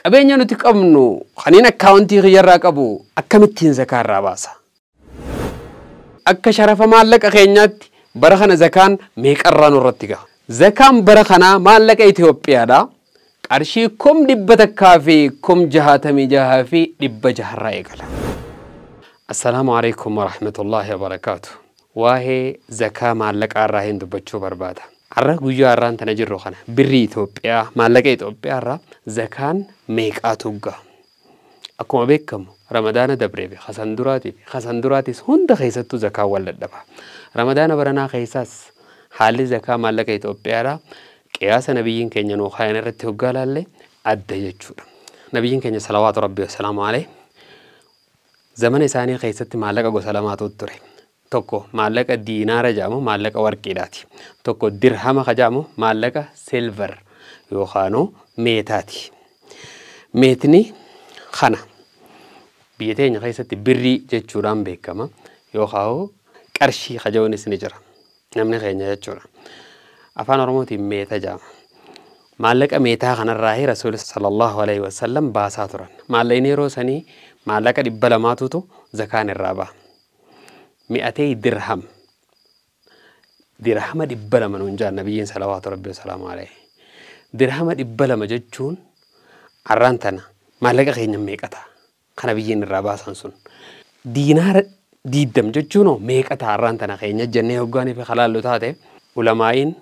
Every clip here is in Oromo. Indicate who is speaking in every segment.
Speaker 1: Qabeenya nuti qabnu kanneen akkaawuntii kiyyarraa qabu akkamittiin zakaa irraa baasa? Akka sharafa maallaqa keenyaatti bara kana zakaan meeqarraa nurratti gaha? Zakaan bara kanaa maallaqa Itoophiyaadha. Qarshii 166,600 eegala. Assalaamu alaikum warahmatullaahi wabarakaatu. Waa'ee zakaa maallaqaa irraa hin dubbachuu barbaada. Har'a guyyaa har'aan tana jirru kana birrii Itoophiyaa maallaqa Itoophiyaa irraa zakaan meeqaatu gaha? Akkuma beekamu Ramadaana dabree fi hasan duraatii fi hasan duraatis hunda keessattuu zakaan wal dadhaba. Ramadaana baranaa keessaas haalli zakaa maallaqa Itoophiyaadhaa qiyaasa nabiyyiin keenya nuu kaayan irratti hoggaa laalle adda jechuudha. Nabiyyiin keenya salawaatu rabbi wasalaamu alayhi zamana isaanii keessatti maallaqa gosa lamaatu ture. Tokko maallaqa diinaara jedhamu maallaqa warqiidhaati. Tokko dirhama ka jedhamu maallaqa silver yookaanuu meetaati. Meetni kana biyya teenya keessatti birrii jechuudhaan beekama yookaan qarshii ka jedhuunis ni jira. Namni keenya jechuudha. Afaan Oromootiin meeta jedhama. Maallaqa meetaa kanarraa Rasuulli sallallahu alaihi wasallam baasaa turan. Maallaqni yeroo sanii maallaqa 200tu zakaan irraa ba'a. Mi'atee dirham. Dirhama 200 nuun jedhan nabiyyiin salawaatu rabbi wasalaamu alaihi. Dirhama 200 jechuun har'aan tana maallaqa keenya meeqa ta'a? Kana biyyiin irraa baasan sun. Diinaara 20 jechuun meeqa ta'a har'aan tana keenya jennee hoggaanii fi halaallu taate ulamaa'iin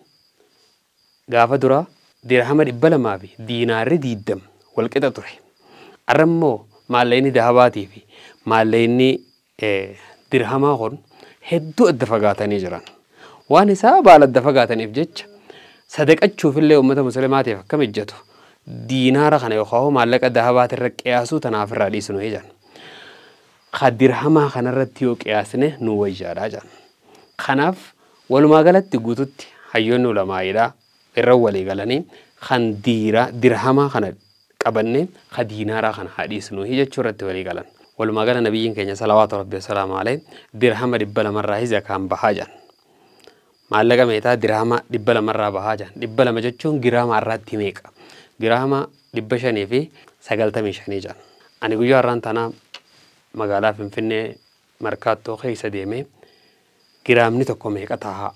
Speaker 1: gaafa dura dirhama 200 fi diinaarri 20 wal qixa ture. Har'a immoo maallaqni dahabaatii fi maallaqni dirhamaa kun hedduu adda fagaatanii jiran. Waan isaa baala adda fagaataniif jecha sadaqachuuf illee uummata musliimaatiif akka mijatu diinaara kana yookaan maallaqa dahabaatirra qiyaasuu tanaaf irraa dhiisnu jedhan. Ka dirhamaa kanarratti yoo qiyaasne nu wayyaadha jedhan. Kanaaf walumaa galatti guututti hayyoonni ulamaa'iidhaa irra walii galanii kan dirhamaa kana qabannee ka diinaaraa kana haa dhiisnu jechuu irratti walii galan. Walumaa gala nabiyyiin keenya salawaatu rabbi wasalaamu alayhi dirhama 200 zakaan bahaa jedhan. Maallaqa meetaa dirhama 200 bahaa jedhan. 200 jechuun giraama irratti meeqa? Giraama 595 jedhan. Ani guyyaa har'aan tana magaalaa Finfinnee Markaattoo keessa deemee giraamni tokko meeqa ta'a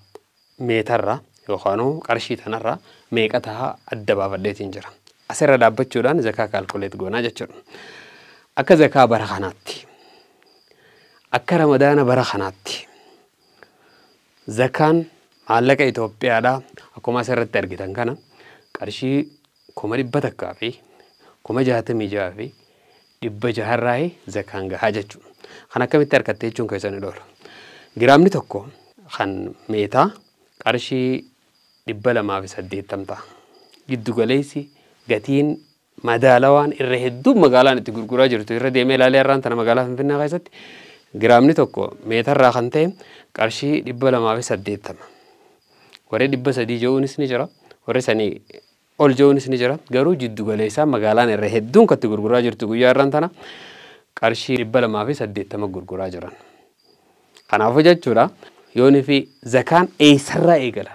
Speaker 1: meetarra yookaan qarshii tanarra meeqa ta'a adda baafadheetiin jira. Asirra dhaabbachuudhaan zakaa kaalkuleet goonaa jechuudha. Akka zakaa bara kanaatti akka Ramadaana bara kanaatti zakaan maallaqa Itoophiyaadhaa akkuma asirratti argitan kana qarshii 166,600 zakaan gahaa jechuudha. Kan akkamitti argatte jechuun keessan hin oolu. Giraamni tokko kan meetaa qarshii 280 ta'a. Giddu galeessi gatiin madaalawaan irra hedduu magaalaan itti gurguraa jirtu irra deemee ilaalee har'aan tana magaalaa Finfinnee keessatti giraamni tokko meetarraa kan ta'e qarshii 280. Warri 300 jechuunis ni jira. Warri sanii ol jechuunis ni jira. Garuu jiddu galeessaa magaalaan irra hedduun kan itti gurguraa jirtu guyyaa har'aan tana qarshii 280 gurguraa jiran. Kanaafuu jechuudha yoonii fi zakaan eessarraa eegala?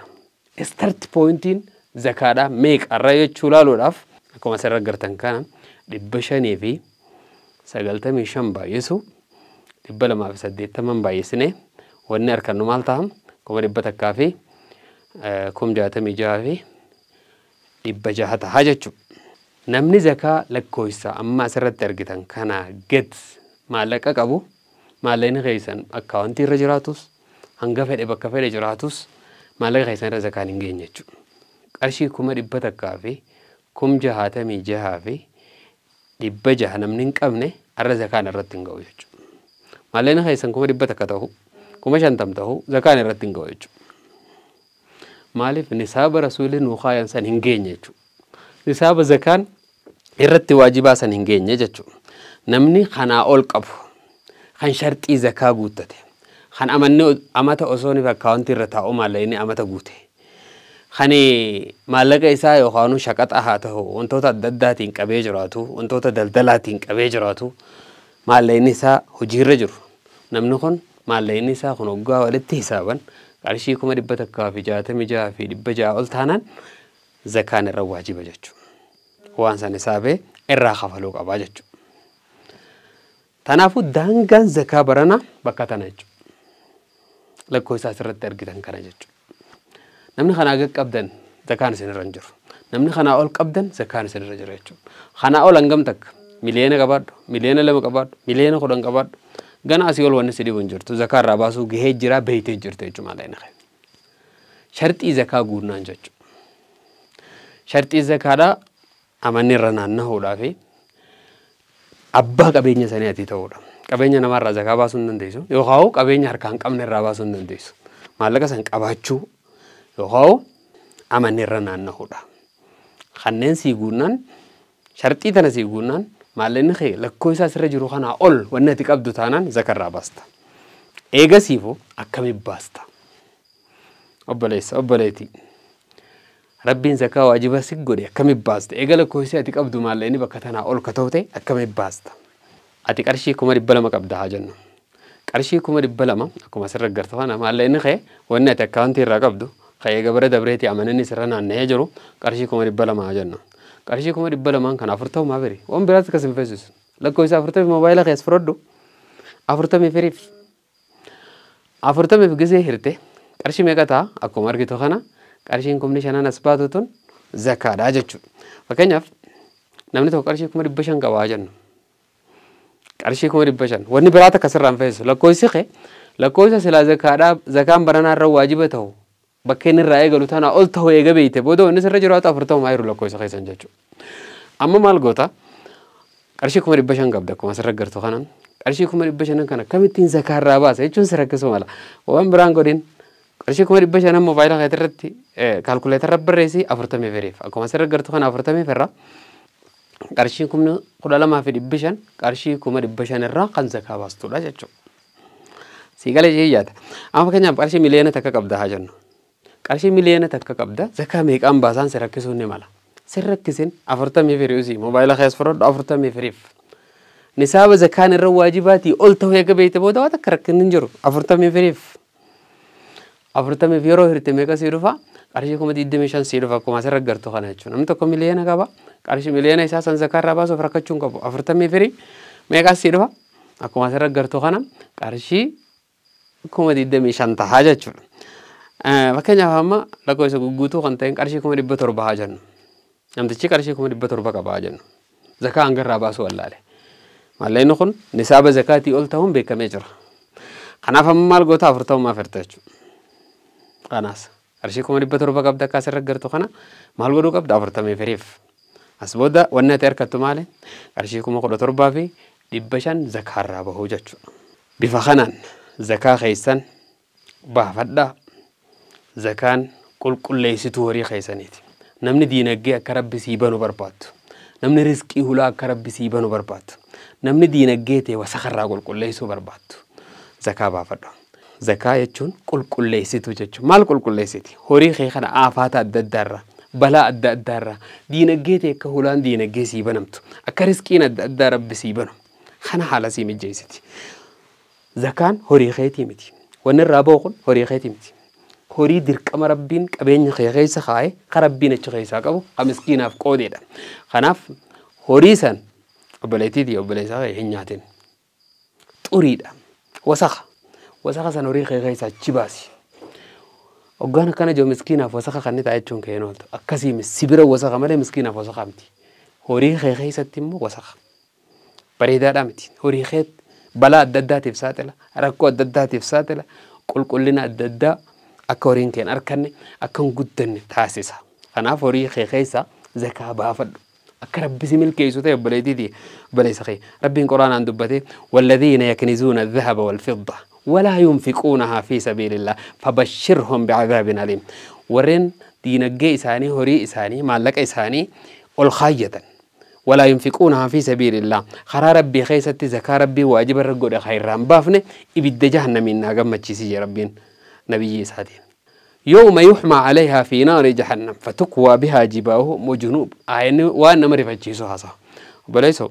Speaker 1: Start pointiin zakaadhaa meeqarraa jechuu ilaaluudhaaf akkuma asirra agartan kana 595 baay'isu 280 baay'isnee wanni argannu maal ta'a? 166,600 ta'a jechuudha. Namni zakaa lakkoofsa amma asirratti argitan kana gad maallaqa qabu maallaqni keessan akkaawuntii irra jiraatus hanga fedhe bakka fedhe jiraatus maallaqa keessan irra zakaan hin geenye jechuudha. Qarshii 166,600 namni hin qabne har'a zakaan irratti hin ga'u jechuudha. Maallaqni keessan 100,000 ta'u 50,000 ta'u zakaan irratti hin ga'u jechuudha. Maaliif nisaaba rasuulli nuu kaayan san hin geenye jechuudha. Nisaaba zakaan irratti waajibaa san hin geenye jechuudha. Namni kanaa ol qabu kan sharxii zakaa guuttate kan amanni amata osoo inni akkaawuntii irra taa'u maallaqni amata guute kan maallaqa isaa yookaan shaqaxa haa ta'u wantoota adda addaatiin qabee jiraatu wantoota daldalaatiin qabee jiraatu maallaqni isaa hojiirra jiru namni kun maallaqni isaa kun waggaa walitti hisaaban qarshii 166,600 ol taanaan zakaan irra waajiba jechuudha. Waan san hisaabee irraa kafaluu qabaa jechuudha. Kanaafuu daangaan zakaa baranaa bakka tana jechuudha. Lakkoofsa asirratti argitan kana jechuudha. Namni kanaa gad qabdan zakaan isinirra hin jiru. Namni kanaa ol qabdan zakaan isinirra jira jechuudha. Kanaa ol hangam takka miliyoona qabaadhu, miliyoona 2 qabaadhu, miliyoona 10 qabaadhu. Gana asii ol wanni si dhibu hin jirtu. Zakaa irraa baasuu gahee jira, beeytee jirtu jechuudha maallaqni kee. Sharxii zakaa guunnaan jechuudha. Sharxii zakaadhaa amanni irra naannahuudhaa fi abbaa qabeenya sanii ati ta'uudha. Qabeenya namaarraa zakaa baasuu hin dandeessu. Yookaan qabeenya harkaan hin qabne irraa baasuu hin dandeessu. Maallaqa san qabaachuu yookaan amanni irra naannahuudha. Kanneen sii guunnaan sharxii tana sii guunnaan maallaqni kee lakkoofsa asirra jiru kanaa ol wanni ati qabdu taanaan zakarraa baasta. Eegasiifuu akkamiin baasta? Obboleessa obboleettii. Rabbiin zakaa waajiba si godhe akkamiin baasta? Eega lakkoofsi ati qabdu maallaqni bakka tanaa ol ka ta'u ta'e akkamiin baasta? Ati qarshii 200,000 qabda haa jennu. Qarshii 200,000 akkuma asirra agartu kana maallaqni kee wanni ati akkaawuntii irraa qabdu kan eega bara dabreetii amananii sirra naanna'ee jiru qarshii 200,000 haa jennu. Qarshii 200,000 kana 40 biri waan biraatti akkas hin feesisu. Lakkoofsa 40 moobaayila keessa fudhadhu 40 firiif. 40 gisee hirte qarshii meeqa ta'a akkuma argitu kana qarshiin 5,000 as baatu tun zakaadha jechuudha. Fakkeenyaaf namni tokko qarshii 500,000 qaba haa jennu. Qarshii 500,000 wanni biraatti akkas irraa hin feesisu. Lakkoofsi kee lakkoofsa silaa zakaadhaa zakaan baranaa irra waajiba ta'u bakka inni irraa eegalu tanaa ol ta'u eega beeyte booda wanni sirra jiraatu 40 jiru lakkoofsa keessan jechuudha. Amma maal goota? Qarshii 500,000 qabda akkuma asirra agartu kanaan. Qarshii 500,000 kana akkamittiin zakaa irraa baasa jechuun si rakkisuu mala. Waan biraan godhin qarshii 500,000 moobaayila keetii irratti kaalkuleetara barreessii 40 firiif. Akkuma asirra agartu kana 40 firra qarshii 12,500 qarshii 500,000 irraa kan zakaa baastudha jechuudha. Sii galee jee yaada. Amma fakkeenyaaf qarshii miliyoona 1 qabda haa jennu. Qarshii miliyoona 1 qabda zakaa meeqaan baasaan si rakkisuu ni mala. Si rakkisin 40 firiusii moobaayila keessa fudhadhu 40 firiif. Nisaaba zakaan irra waajibaatii ol ta'uu eega beeyte booda waan takka rakkinni hin jiru 40 firiif. 40 yeroo hirte meeqa sii dhufa? Qarshii 25,000 sii dhufa akkuma asirra agartu kana jechuudha. Namni tokko miliyoona qaba. Qarshii miliyoona isaa san zakaa irraa baasuuf rakkachuu hin qabu. 40 firii meeqa sii dhufa? Akkuma asirra agartu kana qarshii 25,000 tahaa jechuudha. Fakkeenyaaf amma lakkoofsa guutuu kan ta'een qarshii 700,000 haa jennu. Namtichi qarshii 700,000 qaba haa jennu. Zakaa hanga irraa baasuu wallaale. Maallaqni kun nisaaba zakaatii ol ta'uun beekamee jira. Kanaaf amma maal goota 40 firta jechuudha. Kanaas qarshii 700,000 qabda akka asirra agartu kana maal godhuu qabda 40 firiif. As booda wanni ati harkattu maali? Qarshii 17,500 zakaarraa bahuu jechuudha. Bifa kanaan zakaa keessan baafadhaa. Zakaan qulqulleessituu horii keessaniiti. Namni diinagdee akka rabbi sii banu barbaaddu. Namni rizqii hulaa akka rabbi sii banu barbaaddu. Namni diinagdee ta'e wasakarraa qulqulleessuu barbaaddu. Zakaa baafadhu. Zakaa jechuun qulqulleessituu jechuudha. Maal qulqulleessiti? Horii kee kana aafaata adda addaarraa, balaa adda addaarraa, diinagdee ta'e akka hulaan diinagdee sii banamtu, akka rizqiin adda addaa rabbi sii banu. Kana haala sii mijeessiti. Zakaan horii keetii miti. Wanni irraa bahu kun horii keetii miti. Horii dirqama rabbiin qabeenya kee keessa kaa'e, kan rabbiin achi keessaa qabu, kan miskiinaaf qoodeedha. Kanaaf horii san obboleettiitii obboleessaa kee hin nyaatin. Xuriidha. Wasaka. Wasaka san horii kee keessaa achi baasi. Hoggaan akkana jiru miskiinaaf wasaka kan inni ta'a jechuun kee hin ooltu. Akkasii sibira wasaka malee miskiinaaf wasaka miti. Horii kee keessatti immoo wasaka. Bareedaadhaa miti. Horii kee balaa adda addaatiif saaxila, rakkoo adda addaatiif saaxila, qulqullina adda addaa akka horiin kee hin arkanne, akka hin guddanne taasisa. Kanaaf horii kee keessa zakaa baafadhu. Akka rabbi si milkeessu ta'e obboleettiitii obboleessa kee. Rabbiin quraanaan dubbate walladhiina yaknizuuna dhahaba walfidda walaa yunfiquunahaa fi sabiilillah fabashshirhum bi'adhaabin aliim. Warreen diinagdee isaanii, horii isaanii, maallaqa isaanii ol kaayyatan. Walaa yunfiquunahaa fi sabiilillah. Karaa rabbii keessatti zakaa rabbii waajiba irra godhe kan irraa hin baafne ibidda jahannamiin naa gammachiisi jee rabbiin nabiyyi isaatiin. يوم يحمى عليها في نار جهنم فتكوى بها جباههم وجنوب. آيني وأنا مري فتشيسو هذا بليسو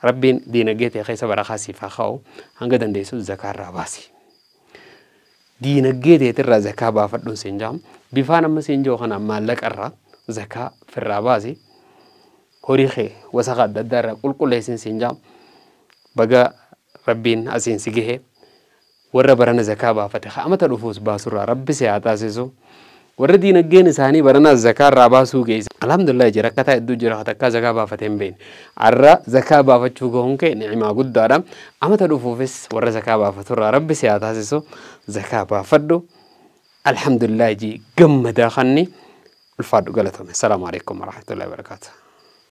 Speaker 1: ربين دينجيتي خيسا برخاسي فخاو هنقدن ديسو الزكاة الراباسي دينجيتي ترى زكاة بافدون سنجام بفانا ما سنجو خنا مالك الرا زكاة في الراباسي. Horii kee wasaqa adda addaa irraa qulqulleessin siin jaa. Baga Rabbiin asiin si gahe. Warra barana zakaa baafate amata dhufuus baasurraa Rabbi si haa taasisu. Warra diinagdeen isaanii barana zakaa irraa baasuu geesse. Alhamdulillah jira akkataa hedduu jira takkaa zakaa baafatee hin beekne. Har'a zakaa baafachuu gahuun kee ni'imaa guddaadha. Amata dhufuufis warra zakaa baafaturraa Rabbi si haa taasisu. Zakaa baafadhu. Alhamdulillah ji gammadaa kanni ulfaadhu galatome. Assalaamu alaikum warahmatullahi wabarakaatuh.